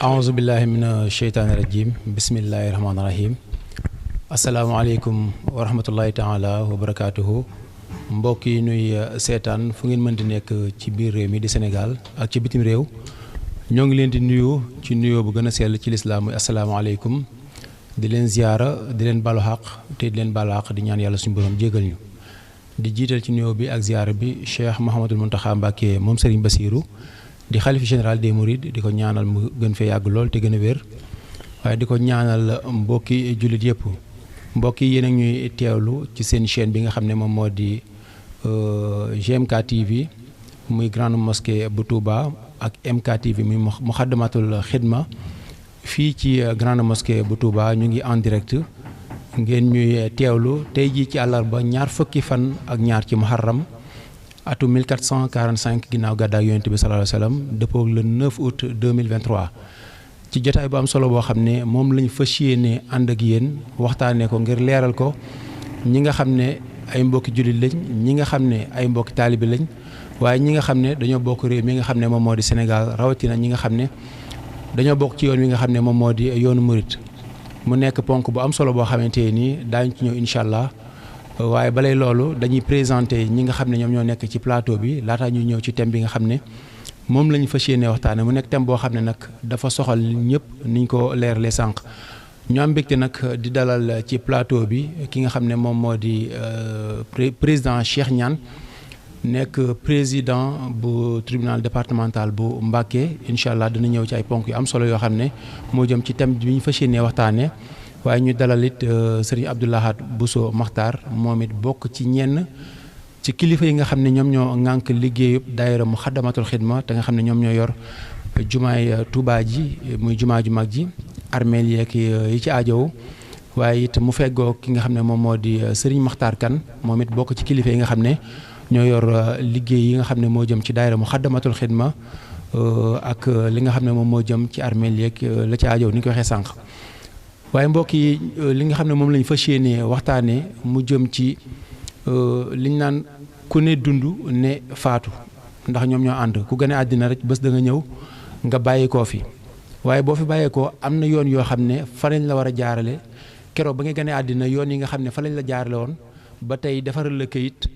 aouzu billahi mina sheytaani rajim bismillahi rahmaani rahim asalaamaaleykum wa rahmatullahi taala wa barakaatuhu mbokk yi nuy seetaan fu ngeen mën di nekk ci biir réew mi di Sénégal ak ci bitim réew ñoo ngi leen di nuyu ci nuyoo bu gën a sell ci lislaam muy asalaamaaleykum di leen ziyaara di leen balu xaq te di leen balu xaq di ñaan yàlla suñu borom jégal ñu di jiital ci nuyoo bi ak ziyaara bi Cheikh Mouhamadul Mountakha Mbacké moom Serigne Bassirou di xalifa général des Mourides di ko ñaanal mu gën fee yàgg lool te gën a wér waaye di ko ñaanal mbokki jullit yëpp mbokk yi yéen a ñuy teewlu ci seen chaîne bi nga xam ne moom moo di GMK TV muy grande mosquée bu Touba ak MK TV muy Muxaddamatul Xidma fii ci grande mosquée bu Touba ñu ngi en direct ngeen ñuy teewlu tey jii ci àllarba ñaar fukki fan ak ñaar ci muharram atu 1445 ginnaaw gàddaay yonent bi sallallahu alayhi wa sallam dëppoo le 9 août 2023 ci jotaay bu am solo boo xam ne moom lañ fas yéene ànd ak yéen waxtaanee ko ngir leeral ko ñi nga xam ne ay mbokki jullit lañ ñi nga xam ne ay mbokki taalibi lañ waaye ñi nga xam ne dañoo bokk réew mi nga xam ne moom moo di Sénégal rawatina ñi nga xam ne dañoo bokk ci yoon wi nga xam ne moom moo di yoonu murit mu nekk ponk bu am solo boo xamante nii daañu ci ñëw incha allah. waaye balay loolu dañuy présenter ñi nga xam ne ñoom ñoo nekk ci plateau bi laataa ñuy ñëw ci thème bi nga xam ne moom la ñu fas yéene waxtaane mu nekk thème boo xam ne nag dafa soxal ñëpp niñ ko leeralee sànq ñu am mbégte nag di dalal ci plateau bi ki nga xam ne moom moo di président Cheikh Niane nekk président bu tribunal départemental bu Mbacké incha allah dina ñëw ci ay ponk yu am solo yoo xam ne moo jëm ci thème bi ñu fas yéene waxtaane waaye ñu dalal it sëriñ Abdou Lahad Bousso Makhtar moom it bokk ci ñenn ci kilifa yi nga xam ne ñoom ñoo ŋànk liggéeyub daayira Muxaddamatul Xidma te nga xam ne ñoom ñoo yor jumaay Touba ji muy jumaa ju mag ji armeel yeeg yi ci aajow waaye it mu feggoo ki nga xam ne moom moo di sëriñ Makhtar Kane moom it bokk ci kilifa yi nga xam ne ñoo yor liggéey yi nga xam ne moo jëm ci daayira Muxaddamatul Xidma ak li nga xam ne moom moo jëm ci armeel yeeg la ci aajow ni ñu ko waxee sànq. waaye mbokk yi li nga xam ne moom lañu fas yéene waxtaanee mu jëm ci liñ naan ku ne dund ne faatu ndax ñoom ñoo ànd ku gën a àddina rek bés da nga ñëw nga bàyyi koo fi waaye boo fi bàyyeekoo am na yoon yoo xam ne fa lañ la war a jaarale keroog ba nga gën a àddina yoon yi nga xam ne fa lañ la jaarale woon ba tey defaral la këyit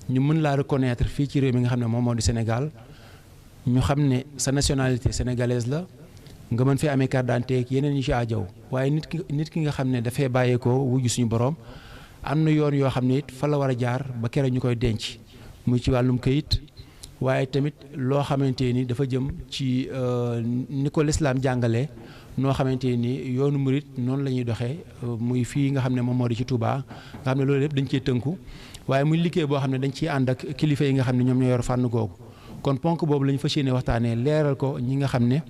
ñu mën laa reconnaître fii ci réew mi nga xam ne moom moo di Sénégal ñu xam ne sa nationalité sénégalaise la. nga mën fee amee carte d'identité ak yeneen yi ci aajow waaye nit ki nga xam ne dafay bàyyeekoo wujju suñu borom am na yoon yoo xam ne it fa la war a jaar ba keroog ñu koy denc muy ci wàllum këyit waaye tamit loo xamante ni dafa jëm ci ni ko lislaam jàngalee noo xamante ni yoonu murit noonu la ñuy doxee muy fii nga xam ne moom moo di ci Touba nga xam ne loolu yëpp dañ cee tënku waaye muy liggéey boo xam ne dañ ciy ànd ak kilifa yi nga xam ne ñoom ñoo yor fànn googu kon ponk boobu la ñu fas yéene waxtaanee leeral ko ñi nga xam ne.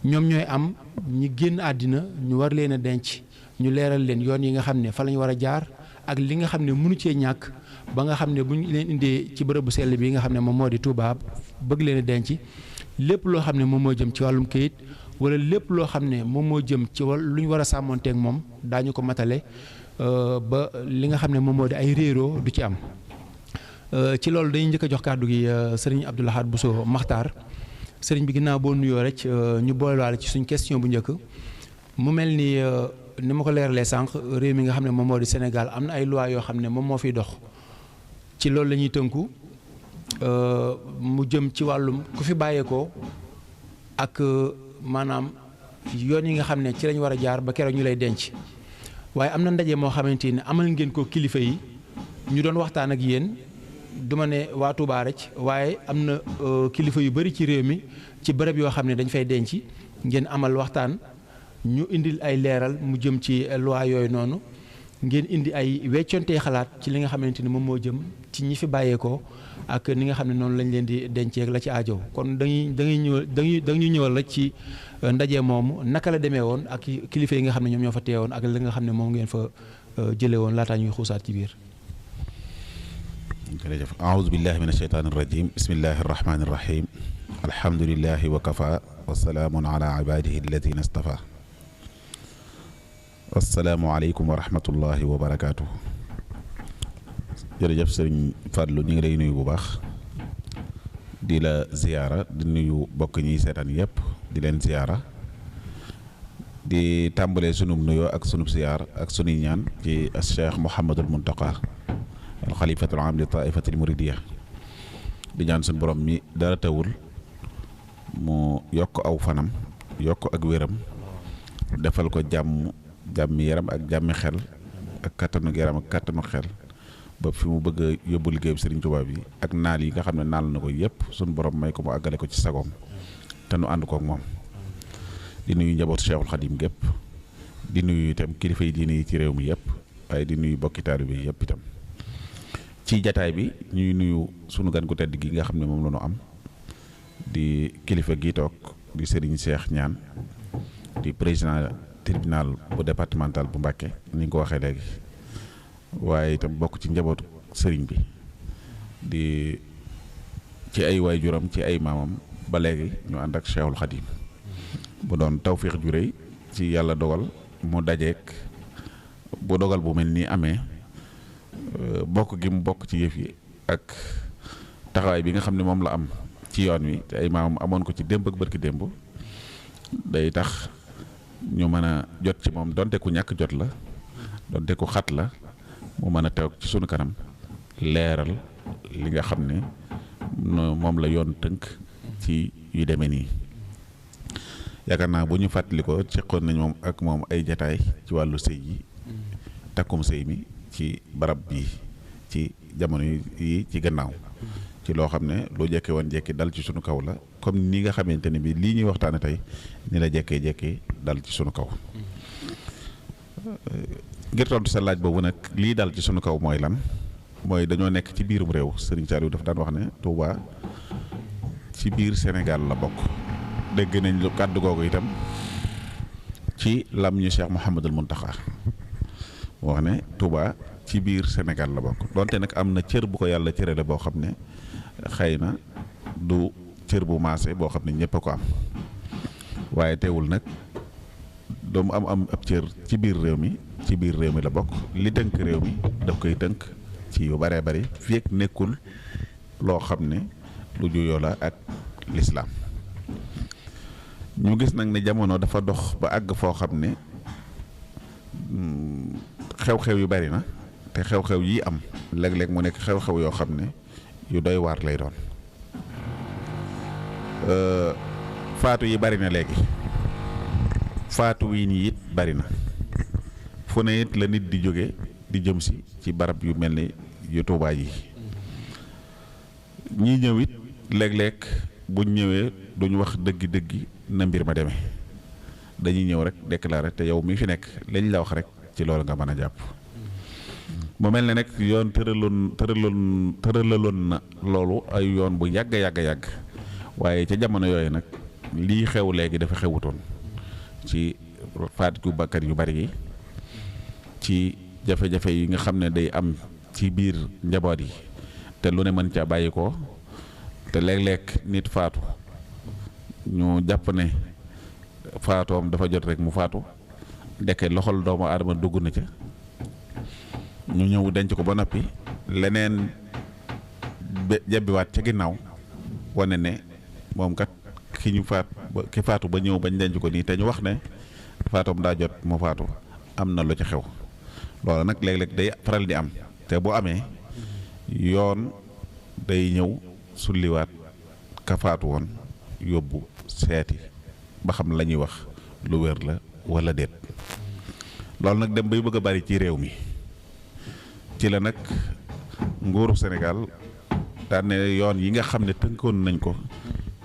ñoom ñooy am ñi génn àddina ñu war leen a denc ñu leeral leen yoon yi nga xam ne fa la ñu war a jaar ak li nga xam ne mënu cee ñàkk ba nga xam ne bu ñu leen indee ci bërëb bu sell bi nga xam ne moom moo di Touba bëgg leen a denc lépp loo xam ne moom moo jëm ci wàllum kayit wala lépp loo xam ne moom moo jëm ci lu ñu war a sàmmonteeg moom daañu ko matale ba li nga xam ne moom moo di ay réeroo du ci am. ci loolu dañuy njëkk a jox kàddu gi sëriñ Abdou Lahad Bousso Makhtar. sëriñ bi ginnaaw boo nuyoo rek ñu boolewaale ci suñ question bu njëkk mu mel ni ma ko leeralee sànq réew mi nga xam ne moom moo di Sénégal am na ay loi yoo xam ne moom moo fiy dox ci loolu la ñuy tënku mu jëm ci wàllum ku fi bàyyeekoo ak maanaam yoon yi nga xam ne ci lañ war a jaar ba keroog ñu lay denc waaye am na ndaje moo xamante ni amal ngeen ko kilifa yi ñu doon waxtaan ak yéen. duma ne waa Touba rek waaye am na kilifa yu bari ci réew mi ci bërëb yoo xam ne dañ fay denc ngeen amal waxtaan ñu indil ay leeral mu jëm ci loi yooyu noonu ngeen indi ay weccontee xalaat ci li nga xamante ni moom moo jëm ci ñi fi bàyyeekoo ak ni nga xam ne noonu lañ leen di denceeg la ci aajow kon dañuy ñëwal rek ci ndaje moomu naka la demee woon ak kilifa yi nga xam ne ñoom ñoo fa teewoon ak li nga xam ne moom ngeen fa jëlee woon laataa ñuy xuusaat ci biir. jërëjëf aoudu billahi min asheytaan irrajim bismillahi arrahmani irrahim alhamdulilahi wa kafa wa salaamun ala ibadihi alladina stafa assalaamu aleykum wa rahmatullahi wa barakaatuhu jërëjëf sëriñ Fadlu ñu ngi lay nuyu bu baax di la ziyaara di nuyu bokk ñiy seetaan yëpp di leen ziyaara di tàmbalee sunub nuyoo ak sunub ziyaar ak sunuy ñaan ci Cheikh Mouhamadul Muntaqa al xalifatul aam li taifatil muridiya di ñaan suñu borom mi dara tawul mu yokk aw fanam yokk ak wéram defal ko jàmmi yaram ak jàmmi xel ak kattanu yaram ak kattanu xel ba fi mu bëgg a yóbbu liggéeyu Serigne Touba bi ak naal yi nga xam ne naal na ko yëpp suñu borom may ko mu àggale ko ci sagoom te nu ànd kook moom di nuyu njabootu Cheikhul Khadim gépp di nuyu itam kilifa yi diine yi ci réew mi yëpp waaye di nuyu bokki taalibe yi yëpp itam ci jataay bi ñuy nuyu sunu gan gu tedd gi nga xam ne moom la ñu am di kilifa gi toog di Serigne Cheikh Niane di président tribunal bu départemental bu Mbacké ni nga ko waxee léegi waaye itam bokk ci njabootu sëriñ bi di ci ay waajuram ci ay maamam ba léegi ñu ànd ak Cheikhul Khadim bu doon tawféex ju rëy ci yàlla dogal mu dajeek bu dogal bu mel nii amee bokk gi mu bokk ci yëf yi ak taxawaay bi nga xam ne moom la am ci yoon wi te ay maamam amoon ko ci démb ak bërki démb day tax ñu mën a jot ci moom donte ku ñàkk jot la donte ku xat la mu mën a teew ci sunu kanam leeral li nga xam ne moom la yoon tënk ci yu demee nii yaakaar naa bu ñu fàttali ko seqoon nañ moom ak moom ay jataay ci wàllu sëy yi takkum sëy mi ci barab bi ci jamono yi ci gannaaw ci loo xam ne lu jekke woon jekki dal ci sunu kaw la comme ni nga xamante ne bi lii ñuy waxtaane tey ni la jekkee dal ci sunu kaw ngir tontu sa laaj boobu nag lii dal ci sunu kaw mooy lan mooy dañoo nekk ci biirum réew Serigne Saliou dafa daan wax ne Touba ci biir Sénégal la bokk dégg nañ lu kàddu googu itam ci lam ñu Cheikh Mouhamadul Muntaqa mu wax ne Touba ci biir Sénégal la bokk donte nag am na cër bu ko yàlla cërale boo xam ne xëy na du cër bu maase boo xam ne ñëpp a ko am waaye teewul nag doomu am ab cër ci biir réew mi la bokk li tënk réew mi daf koy tënk ci yu baree bari fii ak nekkul loo xam ne lu juyoo la ak lislaam ñu gis nag ne jamono dafa dox ba àgg foo xam ne xew-xew yu bari na te xew-xew yi am léeg-léeg mu nekk xew-xew yoo xam ne yu doy waar lay doon faatu yi bari na léegi faatu yi nii it bari na fu ne it la nit di jóge di jëm si ci barab yu mel ni yu Tuubaa yi ñii ñëw it léeg-léeg buñ ñëwee duñ wax dëggi na mbir ma demee dañuy ñëw rek déclarer te yow mi fi nekk lañ la wax rek ci loolu nga mën a jàpp mu mel ne nag yoon tëralaloon na loolu ay yoon bu yàgg waaye ca jamono yooyu nag lii xew léegi dafa xewutoon ci faatu bakkan yu bari yi ci jafe-jafe yi nga xam ne day am ci biir njaboot yi te lu ne mën caa bàyyi ko te léeg-léeg nit faatu ñu jàpp ne faatoom dafa jot rek mu faatu ndeke loxol doomu aadama dugg na ca ñu ñëw denc ko ba noppi leneen jebbiwaat ca ginnaaw wane ne moom kat ki faatu ba ñëw bañ denc ko nii te ñu wax ne faatoom daa jot mu faatu am na lu ci xew loolu nag léeg-léeg day faral di am te bu amee yoon day ñëw sulliwaat ka faatu woon yóbbu seeti ba xam la ñuy wax lu wér la wala déet loolu nag dem bay bëgg a bari ci réew mi ci la nag nguuru Sénégal daan ne yoon yi nga xam ne tënkoon nañ ko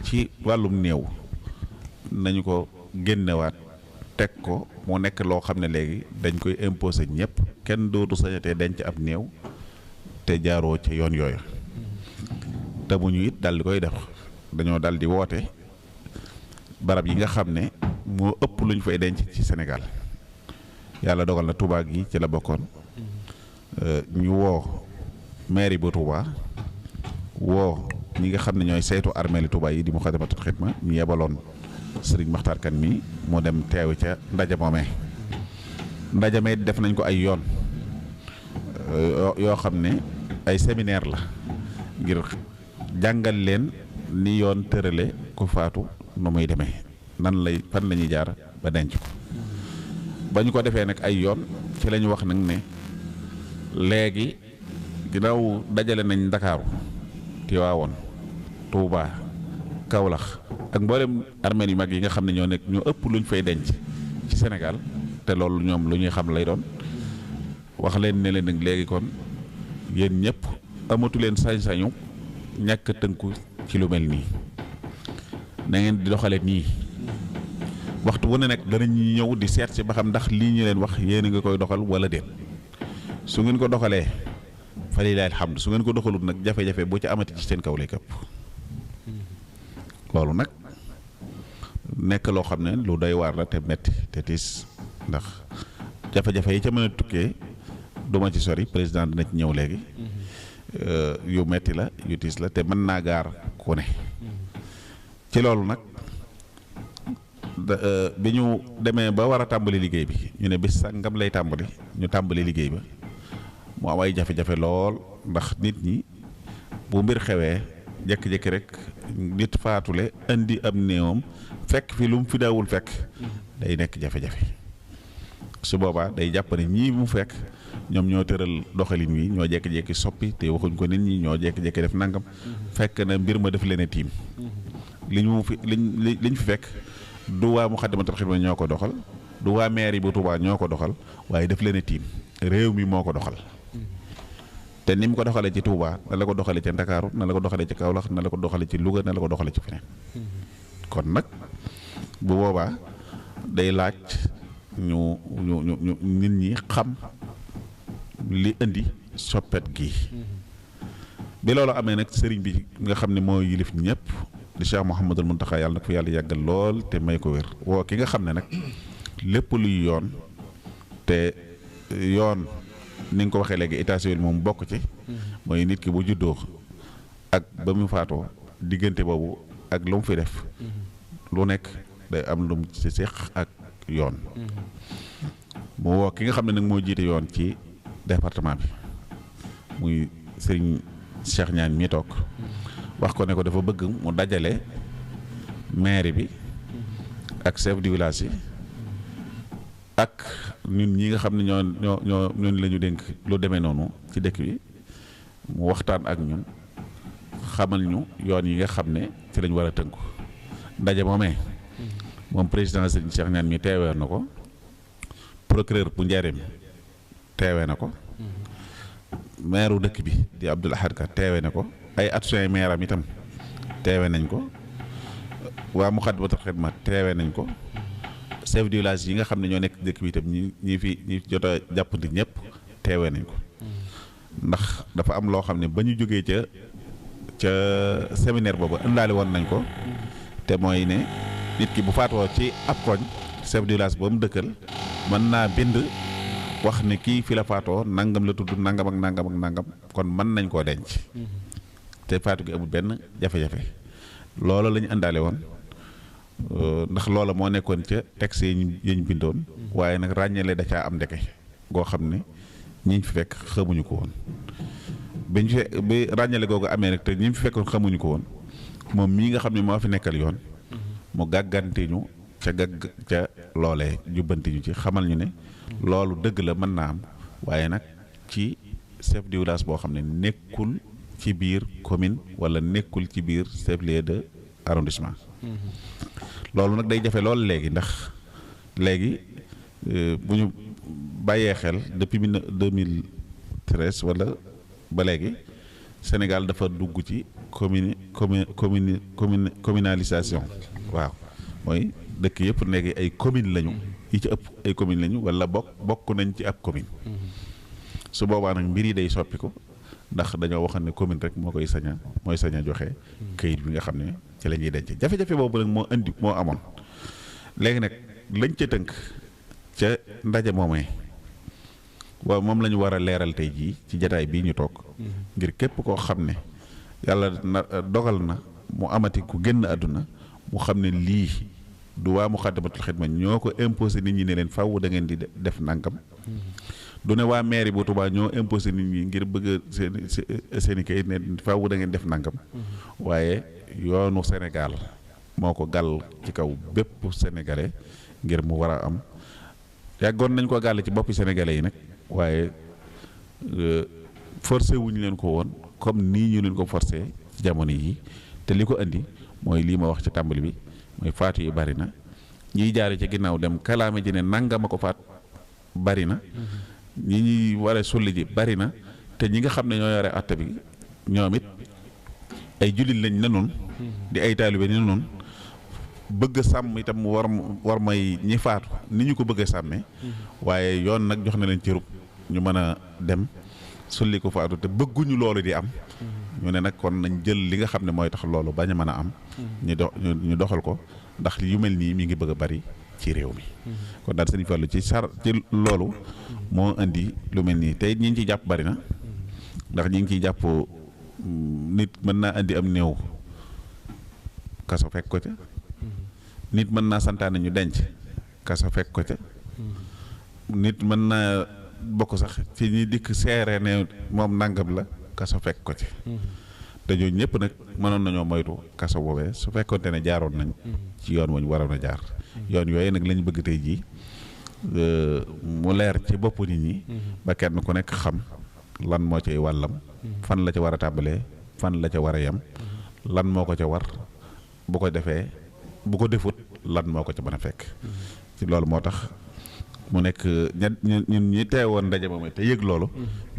ci wàllum néew nañu ko génnewaat teg ko mu nekk loo xam ne léegi dañ koy imposer ñëpp kenn dootu sañatee denc ab néew te jaaroo ca yoon yooyu te bu ñu it dal di koy def dañoo dal di woote barab yi nga xam ne moo ëpp lu ñu fay denc ci Sénégal yàlla dogal na Touba gi ci la bokkoon ñu woo mairie bu Touba woo ñi nga xam ne ñooy saytu armeeli Touba yi di Moukhaddamatoul Khidma ñu yebaloon Serigne Makhtar Kane mi moo dem teew ca ndaje moomee ndaje mee def nañ ko ay yoon yoo xam ne ay séminaire la ngir jàngal leen ni yoon tërale ku faatu nu muy demee nan lay fan la ñuy jaar ba denc ko ba ñu ko defee nag ay yoon ci la ñu wax nag ne léegi ginnaaw dajale nañ Ndakaaru Tiwaawoon Tuubaa Kawlax ak mboolem armeel yu mag yi nga xam ne ñoo ëpp luñ fay denc ci Sénégal te loolu ñoom lu ñuy xam lay doon wax leen ne leen nag léegi kon yéen ñëpp amatu leen sañ-sañu ñàkk a tënku ci lu mel nii na ngeen di doxale nii waxtu wu ne nag danañ ñëw di seet si ba xam ndax lii ñu leen wax yéen a nga koy doxal wala déet su ngeen ko doxalee fa lillaahi alhamdu su ngeen ko doxalut nag jafe-jafe boo ci amati ci seen kaw lay këpp loolu nag nekk loo xam ne lu doy waar la te metti te tiis ndax jafe-jafe yi ca mën a tukkee duma ci sori président dina ci ñëw léegi yu metti la yu tiis la te mën naa gaar ku ne ci loolu nag bi ñu demee ba war a tàmbali liggéey bi ñu ne bis sàngam lay tàmbali ñu tàmbali liggéey ba mu am ay jafe-jafe lool ndax nit ñi bu mbir xewee jékki-jékki rek nit faatule indi am néewam fekk fi lu mu fi daawul fekk day nekk jafe-jafe su boobaa day jàpp ne ñii mu fekk ñoom ñoo tëral doxalin wi ñoo jékki-jékki soppi te waxuñ ko nit ñi ñoo jékki-jékki def nangam fekk na mbir ma def leen a tiim liñ fi fekk du waa Moukhaddamatoul Khidma ñoo ko doxal du waa mairie bu Touba ñoo ko doxal waaye def leen a tiim réew mi moo ko doxal te ni mu ko doxalee ci Touba na la ko doxalee ci Ndakaaru na la ko doxalee ci Kaolack na la ko doxalee ci Louga na la ko doxalee ci feneen kon nag bu boobaa day laaj ñu nit ñi xam li indi soppet gi bi loolu amee nag sëriñ bi nga xam ne moo yilif ñëpp di Cheikh Mouhamadul Mountakha yàlla na ko yàlla yàggal lool te may ko wér woo ki nga xam ne nag lépp luy yoon te yoon ni nga ko waxee léegi état civil moom bokk ci mooy nit ki bu juddoo ak ba mu faatoo diggante boobu ak lu mu fi def lu nekk day am lu mu ci seq ak yoon mu woo ki nga xam ne nag moo jiite yoon ci département bi muy sëriñ Cheikh Ñaan mi toog wax ko ne ko dafa bëgg mu dajale maire bi ak chef du village yi ak ñun ñi nga xam ne ñoo la ñu dénk lu demee noonu ci dëkk bi mu waxtaan ak ñun xamal ñu yoon yi nga xam ne ci lañ war a tënku ndaje moomee moom président sëriñ Cheikh Ñaan mi teewee na ko procureur bu Njaaréem teewee na ko maire dëkk bi di Abdoul Ahad Ka teewee na ko ay adjoint maire am itam teewee nañ ko waa Moukhaddamatoul Khidma teewee nañ ko chef du village yi nga xam ne ñoo nekk dëkk bi itam ñi jot a jàppandi ñëpp teewee nañ ko ndax dafa am loo xam ne ba ñu jógee ca séminaire boobu indaale woon nañ ko te mooy ne nit ki bu faatoo ci ab koñ chef du village ba mu dëkkal mën naa bind wax ne kii fi la faatoo nangam la tudd nangam ak nangam ak nangam kon mën nañ koo denc te faatu gi amul benn jafe-jafe loola la ñu indaale woon ndax loola moo nekkoon ca texte yi ñu bindoon waaye nag ràññale da caa am ndeke goo xam ne ñiñ fi fekk xamuñu ko woon bi ràññale googu amee nag te ñi fi fekkoon xamuñu ko woon moom mii nga xam ne moo fi nekkal yoon mu gàgganti ñu ca loolee jubbanti ñu ci xamal ñu ne loolu dëgg la mën naa am waaye nag ci chef de village boo xam ne nekkul ci biir commune wala nekkul ci biir chef-lieu de arrondissement loolu nag day jafe lool léegi ndax léegi bu ñu bàyyee xel depuis 2013 wala ba léegi Sénégal dafa dugg ci communalisation waaw mooy dëkk yëpp nekk ay commune lañu yi ci ëpp ay commune lañu wala bokk nañ ci ab commune su boobaa nag mbir yi day soppiku ndax dañoo waxoon ne commune rek mooy sañ a joxe këyit bi nga xam ne ci la ñuy denc jafe-jafe boobu nag moo amoon léegi nag lañ ca tënk ca ndaje moomee waaw moom la ñu war a leeral tey jii ci jataay bii ñu toog ngir képp koo xam ne yàlla dogal na mu amati ku génn àdduna mu xam ne lii du waa Muxaddamatul Xidma ñoo ko imposé nit ñi ne leen faaw da ngeen di def nangam. du ne waa mairie bu Touba ñoo imposé nit ñi ngir bëgg seen i kayit ne faaw da ngeen def nangam. waaye yoonu Sénégal moo ko gàll ci kaw bépp sénégalais ngir mu war a am yàggoon nañ ko gàll ci boppi sénégalais yi nag waaye forcé wuñu leen ko woon comme nii ñu leen ko forcé ci jamono yi te li ko andi mooy lii ma wax ci tàmbali bi mooy faatu yi bari na ñiy jaare ci ginnaaw dem kalaame ji ne nangama ko faat bari na ñi ñuy war a sulli ji bari na te ñi nga xam ne ñoo yore àtte bi ñoom it ay jullit lañ ne noonu di ay taalibe ne noonu bëgg a sàmm itam war may ñi faatu ni ñu ko bëgg a sàmmee waaye yoon nag jox na leen cërub ñu mën a dem sulli ko faatu te bëgguñu loolu di am ñu ne nag kon nañ jël li nga xam ne mooy tax loolu bañ a mën a am ñu doxal ko ndax yu mel nii mi ngi bëgg a bari ci réew mi kon daal sëñ Fallou ci loolu moo indi lu mel nii tey ñi ngi ciy jàpp bari na ndax ñi ngi ciy jàpp nit mën naa indi am néew kaso fekk ko ca nit mën naa santaane ñu denc kaso fekk ko ca nit mën naa bokk sax ci ñi dikk seere ne moom nangam la kaso fekk ko ci te ñooñu ñëpp nag mënoon nañoo moytu kaso boobee su fekkoonte ne jaaroon nañ ci yoon wañ waroon a jaar yoon yooyu nag lañ bëgg tey jii mu leer ci bopp nit ñi ba kenn ku nekk xam lan moo cay wàllam fan la ca war a tàmbalee fan la ca war a yem lan moo ko ca war bu ko defee bu ko defut lan moo ko ca mën a fekk ci loolu moo tax mu nekk ñun ñi teewoon ndaje moom te yëg loolu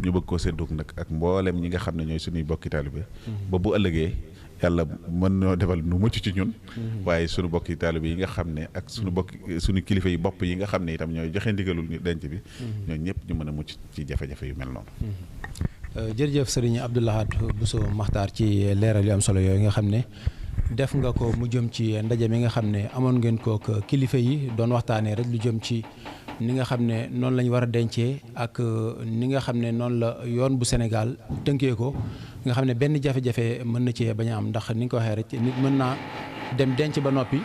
ñu bëgg koo séddug nag ak mboolem ñi nga xam ne ñooy suñuy bokki taalibe ba bu ëllëgee yàlla mën noo defal nu mucc ci ñun waaye suñu bokki taalibe yi nga xam ne ak suñu kilifa yi bopp yi nga xam ne itam ñooy joxe ndigalul ñu denc bi ñooñu ñëpp ñu mën a mucc ci jafe-jafe yu mel noonu jërëjëf sëriñ Abdou Lahad Bousso Makhtar ci leeral yu am solo yooyu nga xam ne def nga ko mu jëm ci ndaje mi nga xam ne amoon ngeen kook kilifa yi doon waxtaanee rek lu jëm ci ni nga xam ne noonu la ñu war a dencee ak ni nga xam ne noonu la yoon bu Sénégal tënkee ko nga xam ne benn jafe-jafe mën na cee bañ a am ndax ni nga ko waxee rek nit mën naa dem denc ba noppi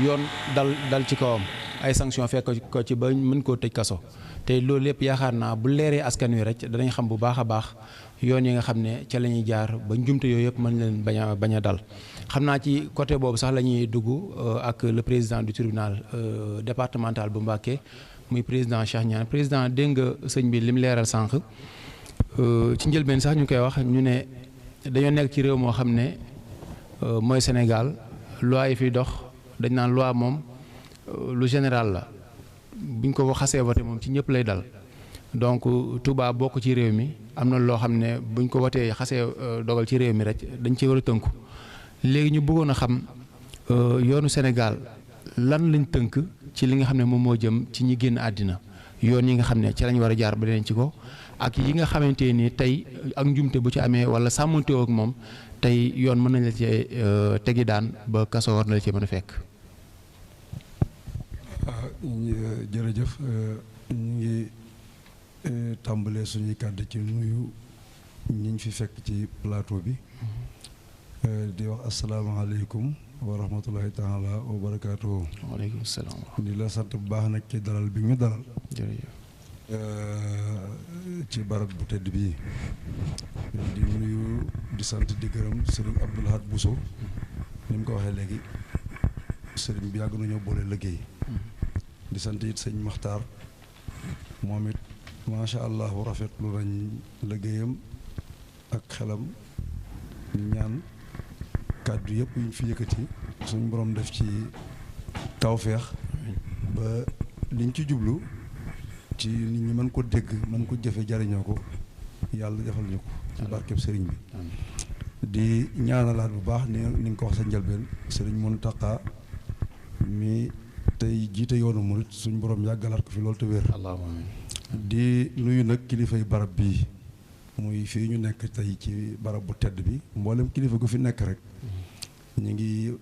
yoon dal ci kawam ay sanction fekk ko ci ba mën koo tëj kaso te loolu lépp yaakaar naa bu leeree askan wi rek danañ xam bu baax a baax yoon yi nga xam ne ca la ñuy jaar ba njumte yooyu yëpp mën leen bañ a dal xam naa ci côté boobu sax la ñuy dugg ak le président du tribunal départemental bu Mbacké muy président Cheikh Niane président dégg nga sëñ bi lim leeral sànq ci njëlbeen sax ñu koy wax ñu ne dañoo nekk ci réew moo xam ne mooy Sénégal loi yi fiy dox dañ naan loi moom lu général la buñ ko xasee voté moom ci ñëpp lay dal donc Touba bokk ci réew mi am na loo xam ne buñ ko watee xasee dogal ci réew mi rek dañ ci war a tënku léegi ñu bëggoon a xam yoonu Sénégal lan lañ tënk ci li nga xam ne moom moo jëm ci ñi génn àddina yoon yi nga xam ne ci lañ war a jaar ba leen ci ko ak yi nga xamante ni tey ak njumte bu ci amee wala sàmmante ak moom tey yoon mën nañ la cee tegi daan ba kaso war na la cee mën a fekk. jërëjëf ñu ngi tàmbalee suñuy kàddu ci nuyu ñiñ fi fekk ci plateau bi di wax asalaamaaleykum wa rahmatullahi taala wa barakaatuhu. waaleykum salaam. di la sant bu baax nag ci dalal bi ñu dalal. jërëjëf. ci barab bu tedd bii di nuyu di sant di gërëm sëriñ Abdou Lahad Bousso ni mu ko waxee léegi sëriñ bi yàgg nañoo boole liggéey. di sant it sëñ Makhtar moom it macha allah rafetlu nañ liggéeyam ak xelam ñaan kàddu yëpp yu ñu fi yëkkati suñ borom def ci tawféex ba liñ ci jublu ci nit ñi mën ko dégg mën ko jëfe jariñoo ko yàlla defal ñu ko ci barkeb sëriñ bi di ñaanalaat bu baax ni nga ko wax sa njëlbeen sëriñ Mountakha mi tey jiite yoonu murit suñ borom yàggalaat ko fi loolu te wér. di nuyu nag kilifay barab bii muy fii ñu nekk tey ci barab bu tedd bi mboolem kilifa gu fi nekk rek ñu ngi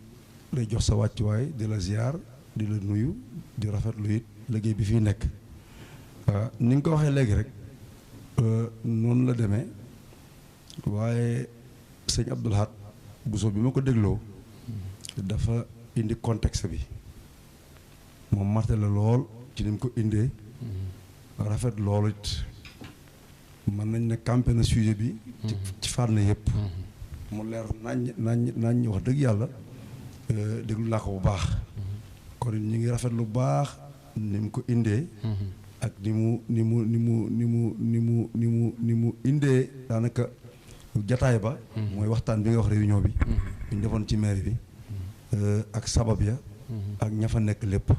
lay jox sa wàccuwaay di la ziar di la nuyu di rafetlu it liggéey bi fii nekk ni nga ko waxee léegi rek noonu la demee waaye sëñ Abdou Lahad Bousso bi ma ko dégloo dafa indi contexte bi moom mate la lool ci ni mu ko indee rafet loolu it mën nañ ne campé na sujet bi ci fànn yëpp mu leer nañ wax dëgg yàlla déglu naa ko bu baax kon ñu ngi rafet lu baax ni mu ko indee ak ni mu indee daanaka jataay ba mooy waxtaan bi nga wax réunion bi ñu defoon ci mairie bi ak sabab ya ak ña fa nekk lépp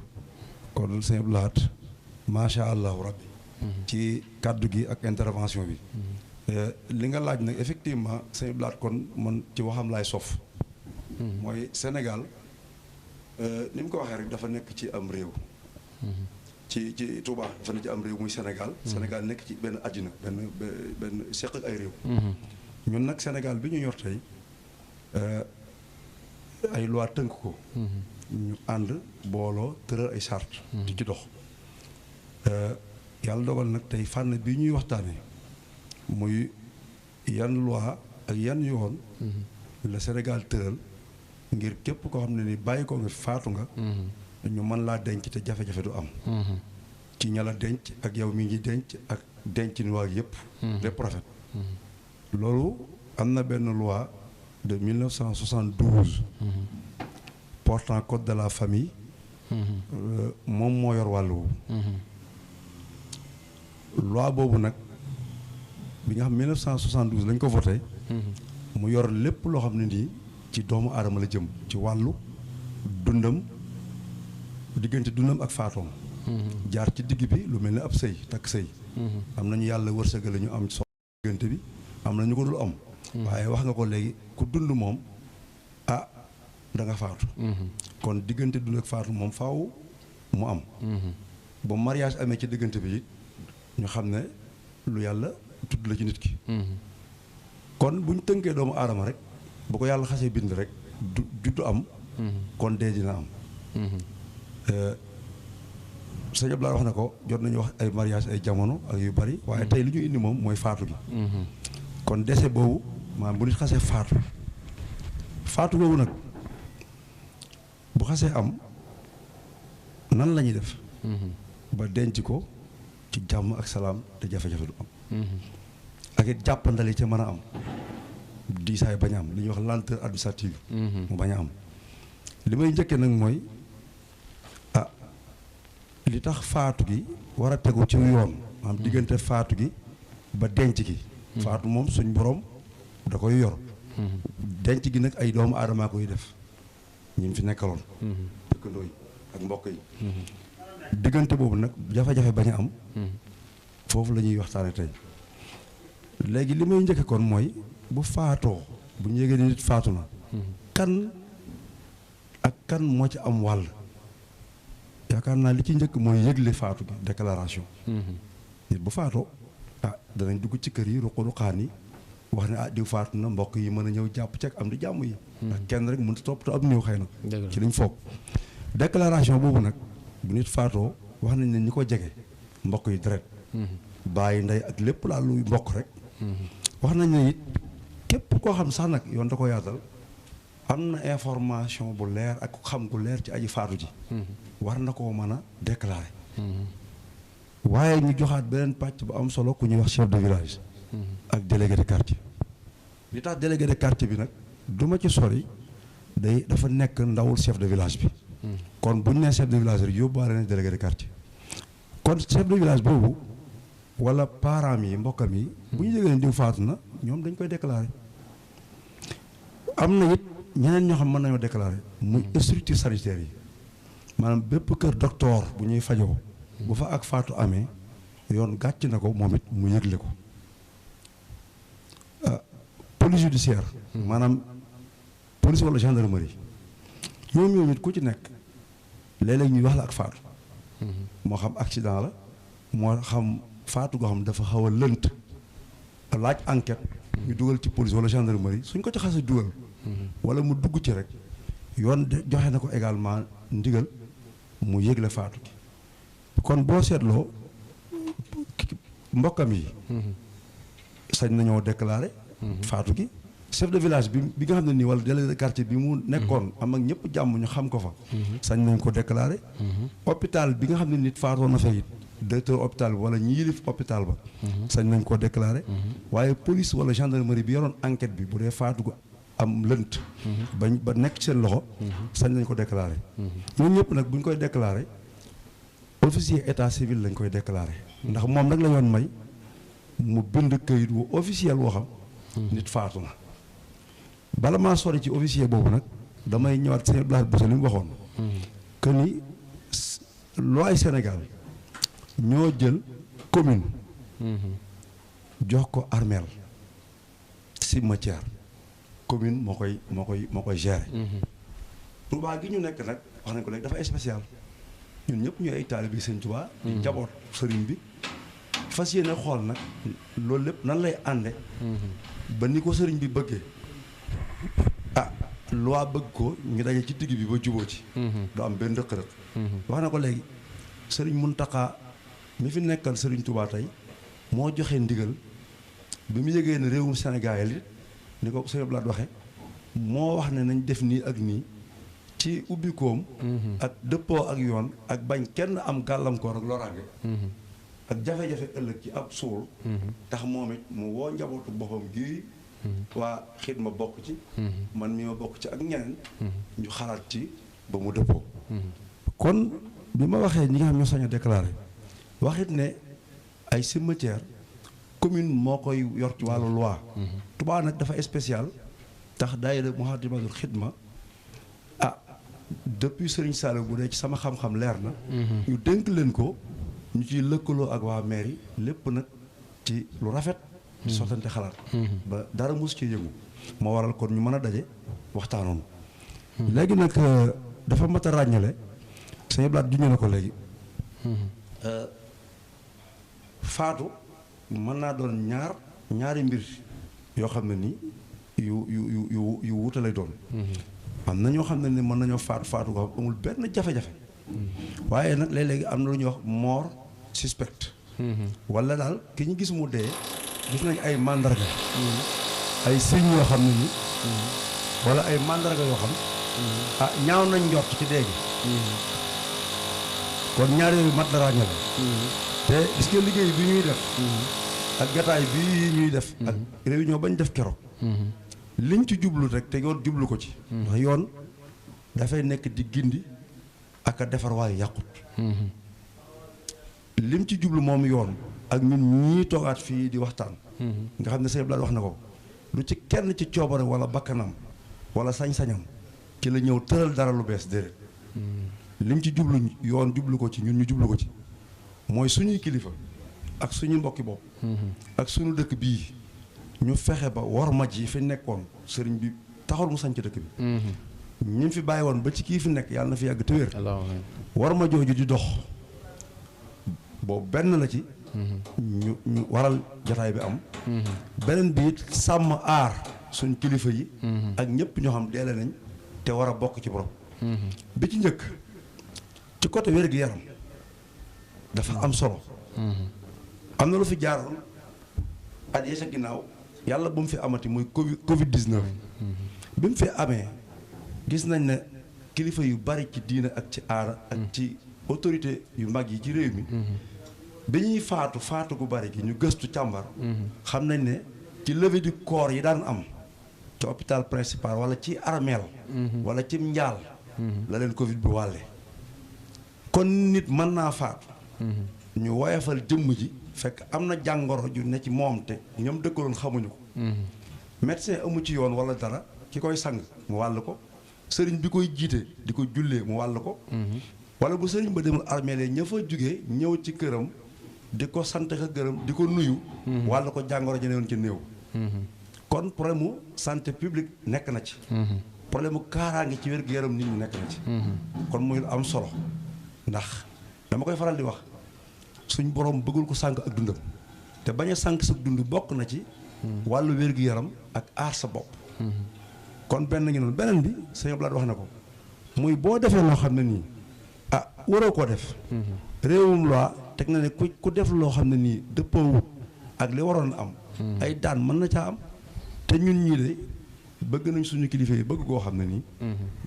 kon sëñ Abdou Lahad macha allahu rabbi ci kàddu gi ak intervention bi li nga laaj nag effectivement sëñ Abdou Lahad kon man ci waxam laay sof mooy Sénégal ni mu ko waxee rek dafa nekk ci am réew ci Touba dafa nekk ci am réew muy Sénégal Sénégal nekk ci benn àddina benn seq ak ay réew ñun nag Sénégal bi ñu yor tey ay loi tënk ko ñu ànd booloo tëral ay charte di ci dox yàlla dogal nag tey fànn bi ñuy waxtaane muy yan loi ak yan yoon la Sénégal tëral ngir képp koo xam ne ni bàyyi ko nga faatu nga ñu mën laa denc te jafe-jafe du am ci ña la denc ak yow mi ngi denc ak denc ni waa yëpp lépp rafet loolu am na benn loi de 1972 portant code de la famille moom moo yor wàllu woowu loi boobu nag bi nga xam 1972 lañ ko voté mu yor lépp loo xam ne nii ci doomu aadama la jëm ci wàllu dundam diggante dundam ak faatoom jaar ci digg bi lu mel ne ab sëy takk sëy am nañu yàlla wërsëgal ñu am so diggante bi am na ñu ko dul am waaye wax nga ko léegi ku dund moom ah da nga faatu kon diggante dund ak faatu moom faaw mu am ba mariage amee ci diggante bi it ñu xam ne lu yàlla tudd la ci nit ki kon bu ñu tënkee doomu aadama rek bu ko yàlla xasee bind rek juddu am kon dee dina am sëñ Abdoulaye wax na ko jot nañu wax ay mariage ay jamono ak yu bari waaye tey li ñu indi moom mooy faatu gi kon décès boobu maanaam bu nit xasee faatu boobu nag bu xasee am nan la ñuy def ba denc ko ci jàmm ak salaam te jafe-jafe du am ak it jàppandali ca mën a am diisaay bañ a am li ñuy wax lenteur administrative mu bañ a am li may njëkkee nag mooy li tax faatu gi war a tegu ci yoon maanaam diggante faatu gi ba denc gi faatu moom suñ borom da koy yor denc gi nag ay doomu aadamaa koy def ñi fi nekkaloon dëkkandoo yi ak mbokk yi diggante boobu nag jafe-jafe bañ a am foofu la ñuy waxtaane tey léegi li may njëkke kon mooy bu faatoo bu ñu yégee ni nit faatu na kan ak kan moo ci am wàll yaakaar naa li ci njëkk mooy yëgle faatu gi déclaration nit bu faatoo danañ dugg ci kër yi ruqaan yi wax ne diw faatu na mbokk yi mën a ñëw jàpp ci ak am di jàmm yi ndax kenn rek mënut a topp te am néew xëy na ci liñ foog déclaration boobu nag bu nit faatoo wax nañ ne ñi ko jege mbokk yi deret bàyyi ndey ak lépp laa luy mbokk rek wax nañ ne it képp koo xam sax nag yoon da ko yaatal am na information bu leer ak xam gu leer ci aji faatu ji war na koo mën a déclarer waaye ñu joxaat beneen pàcc bu am solo ku ñuy wax chef de village ak délégué de quartier li tax délégué de quartier bi nag du ma ci sori dafa nekk ndawul chef de village bi kon bu ñu nee chef de village rek yóbbaale na délégué de quartier kon chef de village boobu wala parents yi mbokkam yi bu ñu yëgee ne diw faatu na ñoom dañ koy déclarer am na it ñeneen ñoo xam mën nañoo déclarer muy structure sanitaire yi maanaam bépp kër docteur bu ñuy fajoo bu fa ak faatu amee yoon gàcc na ko moom it mu yëgle ko police judiciaire maanaam police wala gendarmerie ñoom it ku ci nekk léeg-léeg ñuy wax la ak faatu moo xam accident la moo xam faatu goo xam dafa xaw a lënt laaj enquête ñu dugal ci police wala gendarmerie suñ ko ci xasee dugal wala mu dugg ci rek yoon joxe na ko également ndigal mu yëgle faatu gi kon boo seetloo mbokkam yi sañ nañoo déclarer faatu gi chef de village bi nga xam ne nii wala délégué de quartier bi mu nekkoon am ak ñëpp jàmm ñu xam ko fa sañ nañ ko déclarer hôpital bi nga xam ne nit faatoon na fa it directeur hôpital bi wala ñi yilif hôpital ba sañ nañ ko déclarer waaye police wala gendarmerie bi yoroon enquête bi bu dee faatu ko am lënt ba nekk seen loxo sañ nañ ko déclarer ñun ñëpp nag bu ñu koy déclarer officier état civil lañ koy déclarer ndax moom nag la yoon may mu bind këyit wu officiel woo xam nit faatu na bala maa sori ci officier boobu nag damay ñëwaat seen blaat bu li mu waxoon que ni loi Sénégal ñoo jël commune jox ko armeel cimetière commune moo koy gérer Touba gi ñu nekk nag wax nañ ko léegi dafa spécial ñun ñëpp ñu ay taalibe Sëñ Touba di jaboot sëriñ bi fas yéene xool nag loolu lépp nan lay ànde ba ni ko sëriñ bi bëggee loi bëgg ko ñu daje ci digg bi ba juboo ci du am benn rëq-rëq wax na ko léegi sëriñ Muntaxa mi fi nekkal sëriñ Touba tey moo joxe ndigal bi mu yëgee ne réewum Sénégal it ni ko sëriñ Blaat waxe moo wax ne nañ def nii ak nii ci ubbikoom ak dëppoo ak yoon ak bañ kenn am gàllankoor ak loraange ak jafe-jafe ëllëg ci ab suul tax moom it mu woo njabootu boppam gi waa xidma bokk ci man mi ma bokk ci ak ñeneen ñu xalaat ci ba mu dëppoo kon bi ma waxee ñi nga xam ñoo sañ a déclaré waxit ne ay cimetière commune moo koy yor ci wàllu loi Touba nag dafa spécial tax daayira Moukhaddamatoul Khidma depuis Serigne Saliou bu dee ci sama xam-xam leer na ñu dénk leen ko ñu ciy lëkkaloo ak waa mairie lépp nag ci lu rafet sottante xalaat ba dara mus ci yëngu moo waral kon ñu mën a daje waxtaanoon léegi nag dafa mat a ràññale Sëñ Blaat juñu na ko léegi faatu mën naa doon ñaari mbir yoo xam ne ni yu wuute lay doon am na ñoo xam ne ni mën nañoo faatu ko amul benn jafe-jafe waaye nag léeg-léegi am na lu ñuy wax mort suspect wala daal ki ñu gis mu dee gis nañ ay mandarga ay signes yoo xam ne ni wala ay mandarga yoo xam ñaaw nañ njort ci dee gi kon ñaar yooyu mat na ràññale te gis nga liggéey bi ñuy def ak gataay bi ñuy def ak réunion bañ def keroog liñ ci jublu rek te yoon jublu ko ci ndax yoon dafay nekk di gindi ak a defar waaye yàqut lim ci jublu moom yoon ak ñun ñii toogaat fii di waxtaan nga xam ne Sëñ Blaat wax na ko lu ci kenn ci coobare wala bakkanam wala sañ-sañam ci la ñëw tëral dara lu bees déedéet lim ci jublu yoon jublu ko ci ñun ñu jublu ko ci mooy suñuy kilifa ak suñu mbokki bopp ak suñu dëkk bii ñu fexe ba worma ji fi nekkoon sëriñ bi taxul mu sañc dëkk bi ñi fi bàyyi woon ba ci kii fi nekk yàlla na fi yàgg te wér worma jooju di dox boobu benn la ci ñu waral jotaay bi am beneen bi it sàmm aar suñ kilifa yi ak ñëpp ñoo xam deele nañ te war a bokk ci borom bi ci njëkk ci côté wér-gi-yaram dafa am solo am na lu fi jaaroon at yee sa ginnaaw yàlla bu mu fi amati muy Covid 19 bi mu fi amee gis nañ ne kilifa yu bari ci diina ak ci aada ak ci autorité yu mag yi ci réew mi bi ñuy faatu gu bari gi ñu gëstu càmbar xam nañ ne ci levée du corps yi daan am ci hôpital principal wala ci armeel wala ci njaal la leen Covid bi wàlle kon nit mën naa faatu ñu woyafal jëmm ji fekk am na jàngoro ju ne ci moom te ñoom dëkkaloon xamuñu ko médecin amu ci yoon wala dara ki koy sang mu wàll ko sëriñ bi koy jiite di ko jullee mu wàll ko wala bu sëriñ ba demul armeel ña fa jugee ñëw ci këram di ko sant ka gërëm di ko nuyu wàll ko jàngoro ji ne woon ci néew kon problème mu santé publique nekk na ci problème mu kaaraange ci wér-gu-yaram nit ñi nekk na ci kon muy lu am solo ndax dama koy faral di wax suñ borom bëggul ko sànq ak dundam te bañ a sànq sa dund bokk na ci wàllu wér-gu-yaram ak aar sa bopp kon benn ngi noonu beneen bi Sëñ Blaat wax na ko muy boo defee loo xam ne nii waroo koo def réewum loi teg na ne ku def loo xam ne nii dëppoowut ak li waroon am ay daan mën na caa am te ñun ñii de bëgg nañ suñu kilifa yi bëgg koo xam ne nii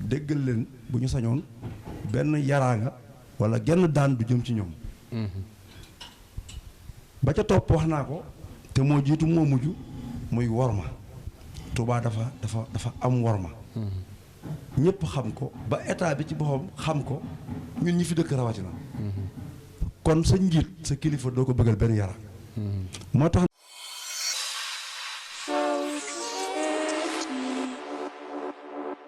déggal leen bu ñu sañoon benn yaraanga wala genn daan du jëm ci ñoom ba ca topp wax naa ko te moo jiitu moo mujj muy worma Touba dafa am worma ñëpp xam ko ba état bi ci boppam xam ko ñun ñi fi dëkk rawatina kon sa njiit sa kilifa doo ko bëggal benn yara moo tax